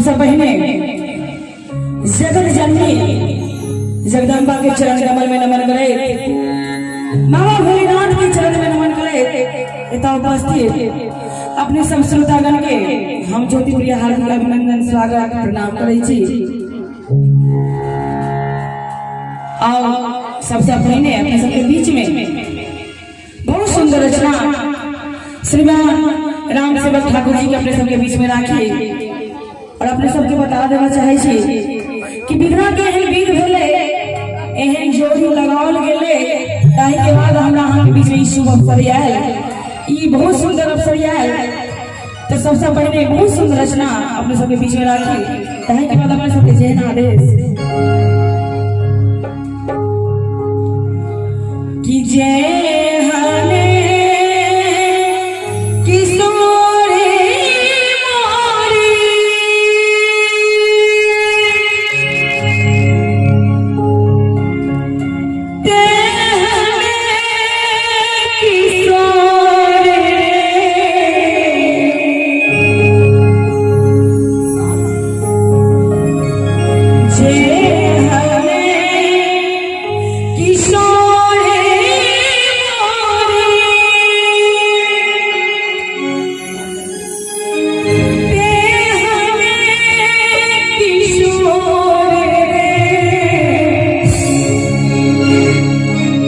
सबसे पहले जगत जननी जगदम्बा के चरण कमल में नमन करे, मामा भोलेनाथ के चरण में नमन करे। एतऽ उपस्थित अपने सब श्रोतागण के हम ज्योति प्रिया हार्दिक अभिनंदन, स्वागत, प्रणाम करै छी। और सबसे पहले अपने सबके बीच में बहुत सुंदर रचना श्रीमान राम सेवक ठाकुर जी के अपने सबके बीच में राखी और अपने सबके बता देना चाहे छी कि विधवा के एहन विध भेलै, एहन जोड़ी लगाओल गेलै, ताहि के बाद हमरा अहाँके बीच में ई शुभ अवसर आयल, ई बहुत सुंदर अवसर आयल। तो सबसे पहले बहुत सुंदर रचना अपने सबके बीच में राखी, ताहि के बाद अपने सबके जेहन आदेश कि जय हने किशोरी मोरी, तेहने किशोर रे, जे हने किशोरी मोरी, तेहने किशोर रे।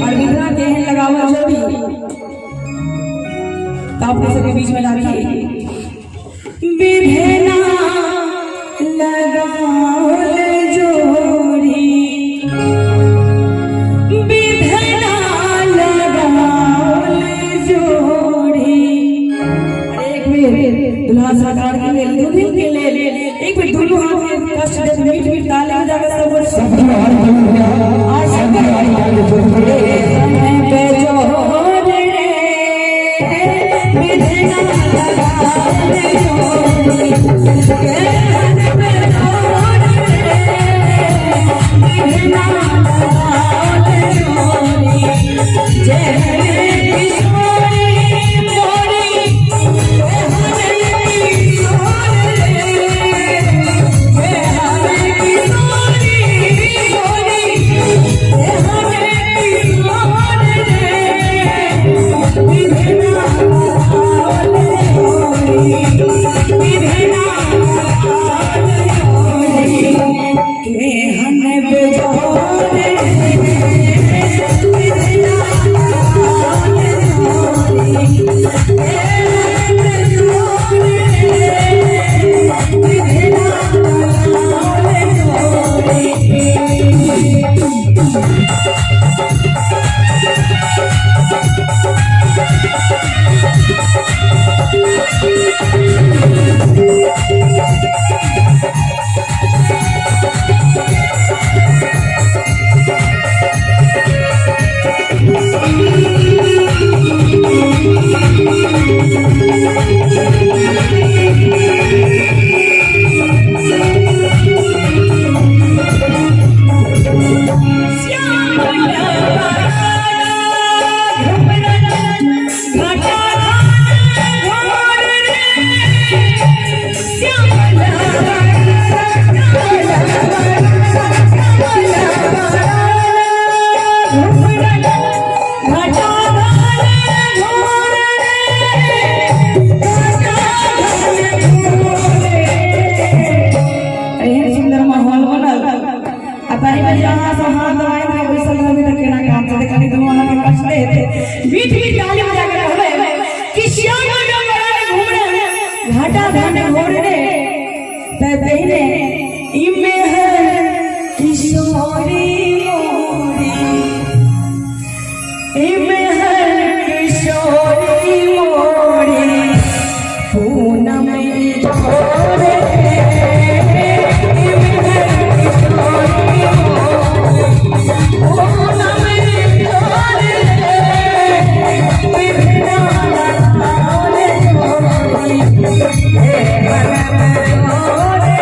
और विधवा के एहन लगावल जोड़ी तो अपने सबके बीच में राखी। विधना लगावल जोड़ी, विधना लगावल जोड़ी। अरे एक बेर दुल्हा सरकार के लेल, दुल्हन के लेल एक बेर दुनू हाथ के कष्ट देत मीठ मीठ ताली बजा के सब गोटे सबके हर बोल आज सबके हर बोल। पे जोड़ रे, विधना लगावल जोड़ी, पे जोड़ रे, विधना लगावल जोड़ी, जय किशोरी मोरी, तेहने किशोर रे, जय हरे किशोरी मोरी, तेहने किशोर रे, विधना लगावल जोड़ी, विधना लगावल जोड़ी, केहन बेजोड़ रे, विधना लगावल जोड़ी, केहन बेजोड़ रे, विधना लगावल जोड़ी। एहन सुंदर माहौल बनल आ ताहि में जे अहाँ सब हाथ दबाइन के बैसल रहबै तऽ केना काम चलतै? कनि दुनू अहाँके कष्ट देत, मीठ मीठ ताली बजा के कहबै कि श्याम डमरान घूमरे घाटा घाट घोर रे, तऽ पहिने इमे है किशोरी मोरी, इमे है किशोरी मोरी, पूनम जोरे, इमे है किशोरी मोरी, पूनम जोरे, विधना लगावल जोड़ी, हे मन जोरे।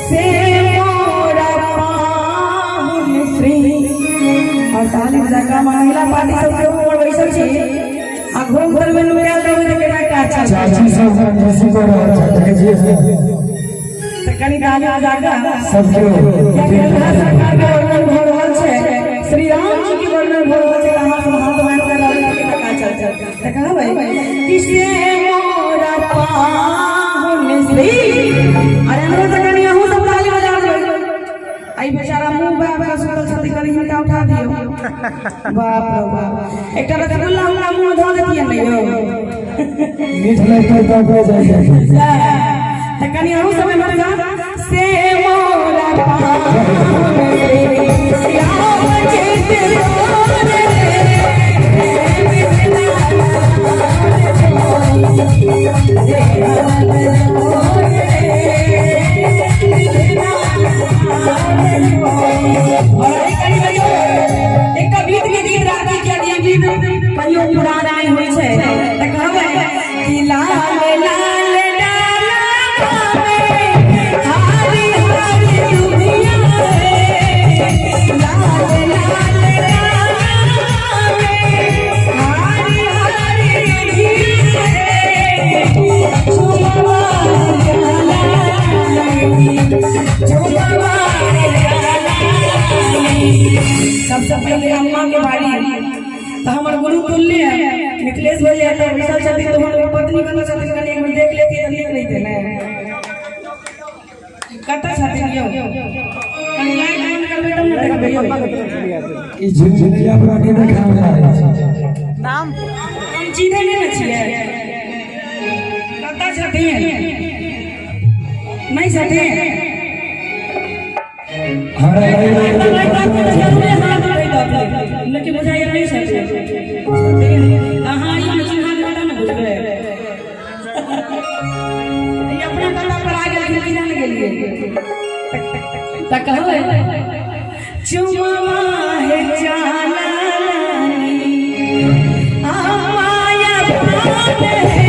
से मोरा पाहुन श्री। और ताली बजा कऽ महिला पार्टी सब सेहो हमर बैसल छी आ घूम घरमे नुकायल रहबै तऽ केना काज चलतै? चाची सब खुशी कऽ रहल छै, देखै छियै। तऽ कनि ताली बजा कऽ सब केओ। कियाकि अयोध्या सरकार के वर्णन भऽ रहल छै, श्री राम जी के वर्णन भऽ रहल छै, तऽ अहाँ सब हाथ बान्हि कऽ रहबै तऽ केना काज चलतै? तऽ कहबै कि से मोरा पाहुन श्री। अरे हमरो तऽ कनि अहूँ सब ताली बजा देबै। आई बेचारा मुंह बाप के सुतल छथिन, कनि हिनका उठा दियौ। बाप रे बाप, एकटा रसगुल्ला हुनका मुंह धऽ देतियै ने यौ। मीठ लगतै तब हो जाइ छै। तऽ कनि अहूँ सब एम्हर से मोरा पाहुन श्री श्याम चित तोरे। और एहि कनि कहियो एकटा गीत के गीत राखी, किया कि ई गीत कहियो पुरान नहि होइ छै। तऽ कहबै कि लाल लाल डाला में हारी हारी दुनिया रे, लाल लाल डाला में हारी हारी दुनिया रे, झुमवा जाला झुमवा जाला। सबसे पहिले अम्मा के बारी। तऽ हमर गुरु तुल्य मिथिलेश भैया तऽ बैसल छथिन, तऽ हमर पत्नी कतऽ छथिन? कनि एक बेर देख लेतियै तऽ नीक रहितै ने। कतऽ छथिन यौ? कनि लाइट ऑन करबै तब ने देखबै यौ। ई झुनझुनिया पुरानी देखाबै जाइ छै। हम चिन्है नहि ने छियै। कतऽ छथिन? नहि छथिन? हमरा लागि रहल तऽ छै। लाइट ऑन तऽ जरूरे हाथ उठैतथिन, लेकिन बुझाइए नहि छथिन। छथिन? अहाँ ई ने चिन्हा देबै तब ने बुझबै। ई अपना कथा पर आ गेलखिन कि जान गेलियै। तऽ कहबै चुमवा हे चाला रानी आमाया भान हे।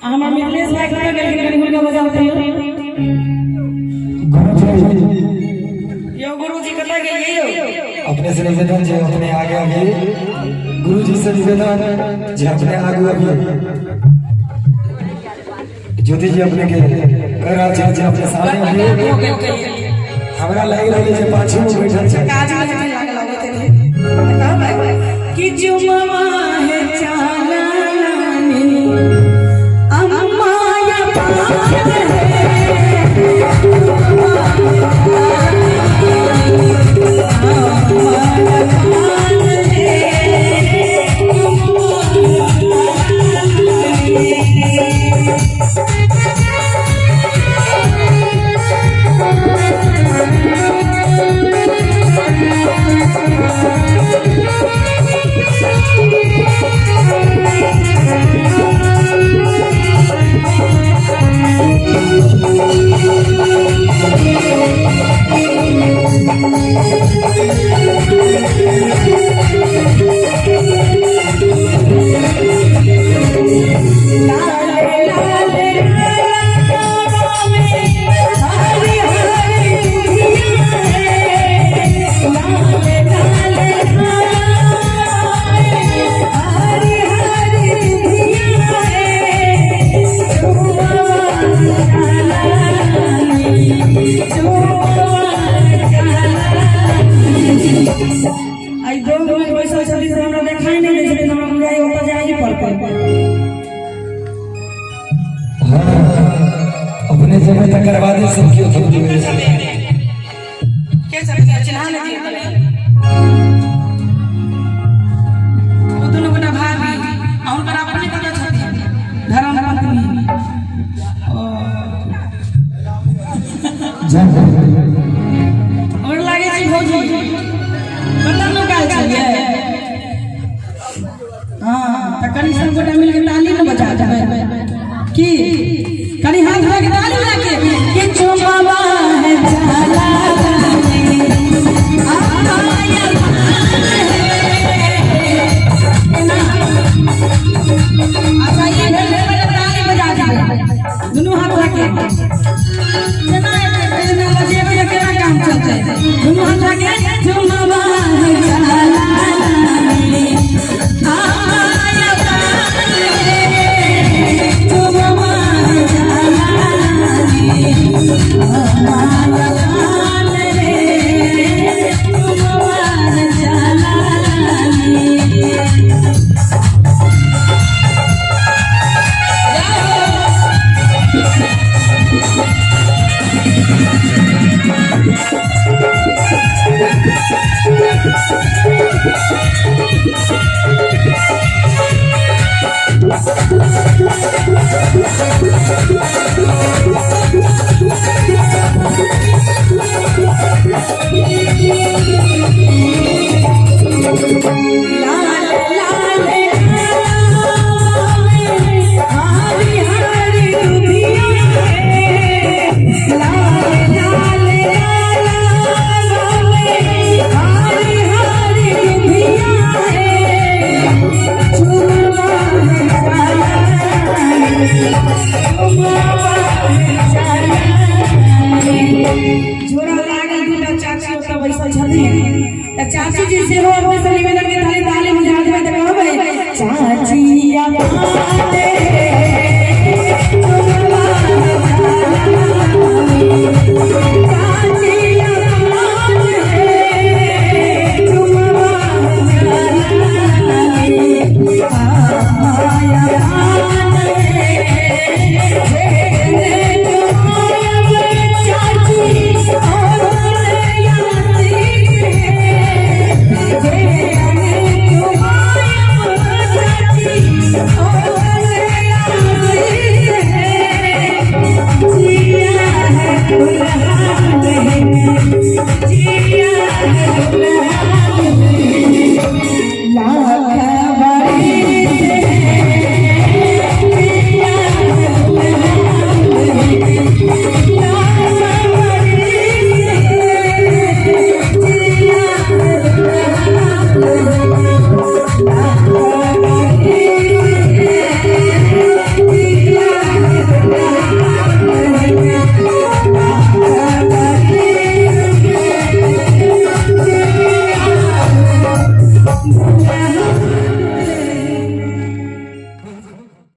हमर मिथिलेश भाई कतऽ गेलखिन? कनि हुनका बजाउ तैयो। गुरुजी। यौ गुरुजी, कतऽ गेलियै यौ? अपने से निवेदन जे अपने आगे आगे, गुरुजी से निवेदन जे अपने आगू आगे। ज्योति जी अपने के कह रहल छै जे अपने सामने आबिए। हमरा लागि रहल छै पाछू में बैठल छै। काज में जखन लागल अबैत हेतै। तऽ कहबै कि चुमवा हे चाला रानी अम्मा या पान हे। लाल लाल में हरी हरी दुनिया है, लाल लाल हरी हरी दुनिया है, चुमवा चाला चुमवा चाला। आई दो मिनट बैसल छथिन से हमरा देखाई नहि दै छथिन। हमरा बुझाइ ओतऽ जाही पड़तै। हाँ, अपने जेबै तकर बादे सब केओ जेबै। के छथिन? चिन्हा नहि दियौ। ओ दुनू गोटा भाभी आ हुनकर अपने कतऽ छथिन? सब गोटा मिलके ताली ने बजा देबै की कनी हाथ उठा के ताली बजा के कि चुमावा है जाला रानी, आया अच्छा ये भेल पहिले ताली बजा दियौ दुनू हाथ उठा के केना एते केना बजेबै तऽ केना काम चलतै दुनू हाथ उठा के चुमावा है जाला रानी, आया चुमावा है जाला रानी, आया रे चुमावा है जाला रानी। लाल लाल हरी हरी दुधिया है लाल लाल लाल हरी हरी दुधिया है चूरमा जोड़ा लागल दूटा चाची ओतऽ बैसल छथिन तऽ चाची जी सेहो अपने